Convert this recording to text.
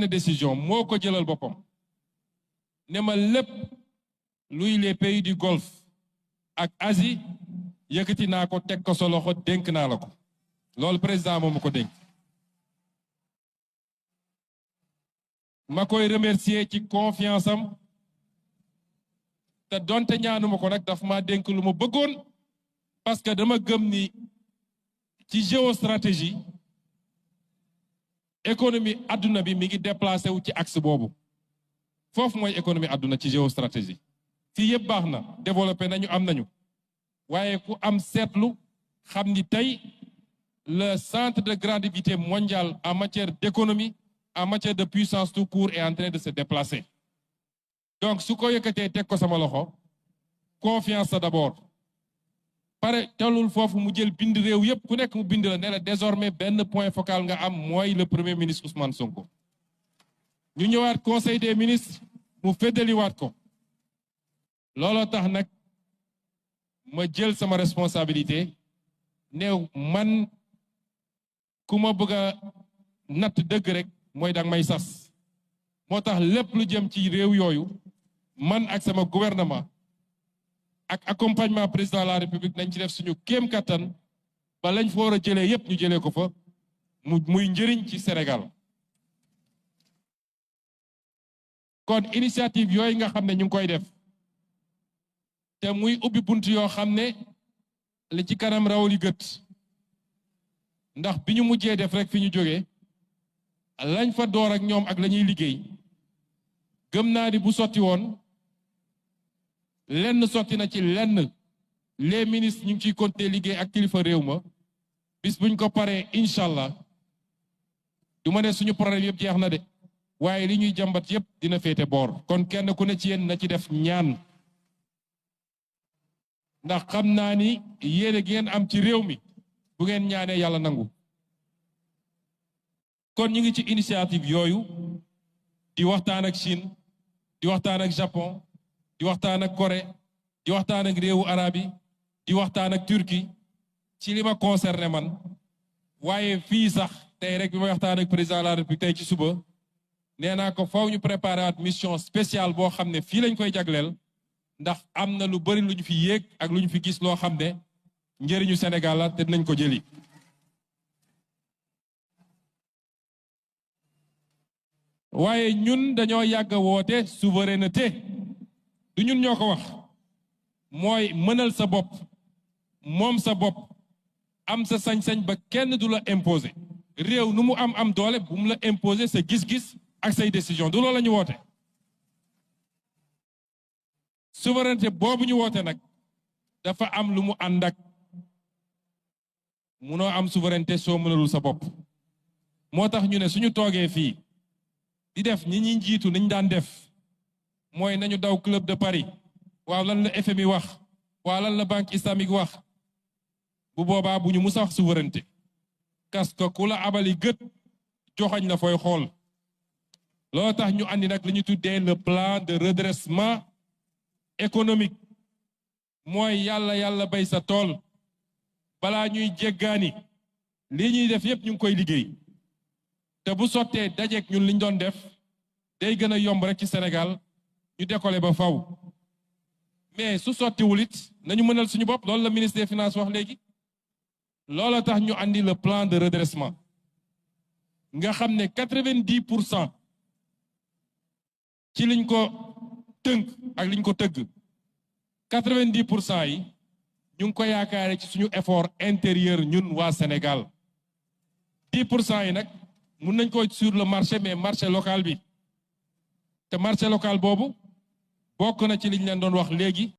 décision moo ko jëlal boppam ne ma lépp luy les pays du Golfe ak Asie yëkkati naa ko teg ko sa loxo dénk naa la ko loolu président moom ma ko dénk ma koy remercier ci confiance am te donte ñaanuma ko nag daf ma dénk lu ma bëggoon parce que dama gëm ni ci géostratégie économie àdduna bi mi ngi déplacé wu ci axe boobu foofu mooy économie àdduna ci géostratégie fii yëpp baax na développé nañu am nañu waaye ku am seetlu xam ni tey le centre de gravité mondial en matière d'économie en matière de puissance tout court est en train de se déplacer donc su ko yëkkatee teg ko sama loxo confiance sa d'abord pare tellul foofu mu jël bind réew yëpp ku nekk mu bind la ne la désormais benn point focal nga am mooy le premier ministre Ousmane Sonko ñu ñëwaat conseil des ministres mu feddaliwaat ko looloo tax nag ma jël sama responsabilité ne man ku ma bëgg a natt dëgg rek mooy danga may sas moo tax lépp lu jëm ci réew yooyu man ak sama gouvernement ak accompagnement président de la république nañ ci def suñu kéem kattan ba lañ fa war a jëlee yépp ñu jëlee ko fa muy njëriñ ci Sénégal kon initiative yooyu nga xam ne ñu ngi koy def te muy ubbi bunt yoo xam ne li ci kanam raw li gët ndax bi ñu mujjee def rek fi ñu jógee lañ fa door ak ñoom ak la ñuy liggéey gëm naa ni bu sotti woon lenn sotti na ci lenn les ministres ñu ngi ciy continuer liggéey ak kilifa réew ma bis buñ ko paree incha allah du ma ne suñu problème yëpp jeex na de waaye li ñuy jàmbat yëpp dina féete boor kon kenn ku ne ci yéen na ci def ñaan ndax xam naa ni yéene gi ngeen am ci réew mi bu ngeen ñaanee yàlla nangu kon ñu ngi ci initiative yooyu di waxtaan ak Chine di waxtaan ak Japon di waxtaan ak Corée di waxtaan ak réewu arab yi di waxtaan ak Turquie ci li ma concerné man waaye fii sax tey rek bi may waxtaan ak président de la République tey ci suba nee naa ko faw ñu préparé waat mission spéciale boo xam ne fii lañ koy jagleel ndax am na lu bari lu ñu fi yéeg ak lu ñu fi gis loo xam ne njëriñu Sénégal la te dinañ ko jëli waaye ñun dañoo yàgg a woote souveraineté du ñun ñoo ko wax mooy mënal sa bopp moom sa bopp am sa sañ-sañ ba kenn du la imposer réew nu mu am doole bu mu la imposer sa gis-gis ak say décision du loolu la ñu woote souveraineté boobu ñu woote nag dafa am lu mu ànd ak munoo am souveraineté soo mënalul sa bopp moo tax ñu ne suñu toogee fii di def ñi ñi njiitu niñ daan def mooy nañu daw club de Paris waaw lan la FMI wax waaw lan la banque islamique wax bu boobaa bu ñu musa wax souveraineté parce que ku la abali gët joxañ la fooy xool loolu tax ñu andi nag li ñu tuddee le plan de redressement économique mooy yàlla bay sa tool balaa ñuy jéggaani li ñuy def yépp ñu ngi koy liggéey te bu sottee dajeek ñun liñ doon def day gën a yomb rek ci Sénégal ñu décoller ba faw mais su sottiwul it nañu mënal suñu bopp loolu la ministre des finances wax léegi loolu tax ñu andi le plan de redressement nga xam ne 90% ci liñ ko tënk ak liñ ko tëgg 90% yi ñu ngi ko yaakaare ci suñu effort intérieur ñun waa Sénégal 10% yi nag mun nañ ko sur le marché mais marché local bi te marché local boobu bokk na ci liñ leen doon wax léegi